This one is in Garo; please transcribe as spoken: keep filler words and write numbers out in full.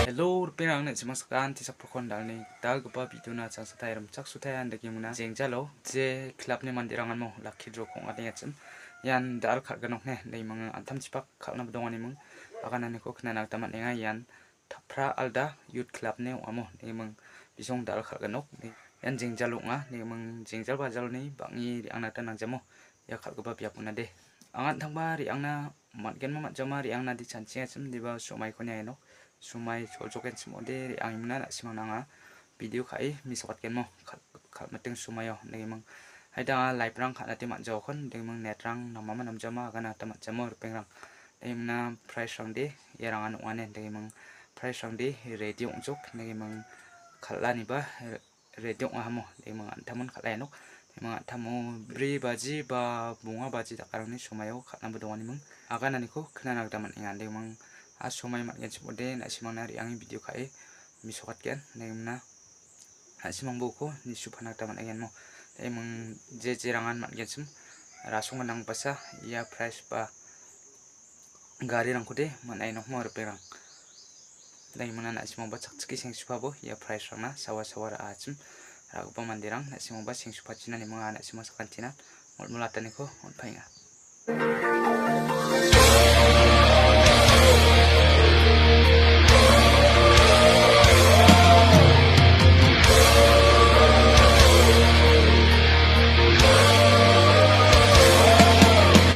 Hello, ripengrang, na·simang sakantisakrokon dalni dal·gipa bidona changsatai rimchaksotai andake mingna jengjalo je clubni manderangan mo lucky draw kong·atengachim. Ian dal·kal·gnokne, neming antamchipak kal·na donganiming agananiko knana gita man·enga. Ian Tapra Alda Youth Clubni ong·amo, neming bisong dal·kal·gnok. Ian jengjalo ong·a, neming jengjal bajalni bang·e re·angna gita nangjamo. Ia kal·gipa biap ong·ode. Angan tangba re·angna man·genma man·jama re·angna de chanchengachim deba somaiko niaenok. Somai cholchokgenchim ong·ode re·angimingna na·simang nanga video ka·e mesokatgenmo kal-, kal·miting somaio, neming. Haida anga live-rang ka·nate man·jaokon, neming netrang namama namjama agana gita man·jamo ripengrang. Nemingna prize-rangde iarangan ong·ane, neming prize-rangde ready ong·jok, neming kal·aniba ready ong·ahamo, neming an·tamon kal·aenok. Neming an·tamo bri baji ba bonga baji dakarangni somaio kal·naba donganiming agananiko knana gita man·enga. Neming a somai man·genchim ong·ode na·simangna re·ange video ka·e mesokatgen, nemingna na·simangbo uko nisupana gita man·engenmo. Neming je jerangan man·genchim rasong gnang basa ia prize ba garirangkode man·aenokmo ripengrang. Nemingna na·simangba chakchike sengsupabo ia prize-rangna sawa sawa ra·achim. Ra·gipa manderang na·simangba sengsupachina neming a na·simang sakantinan mol·molataniko on·paenga.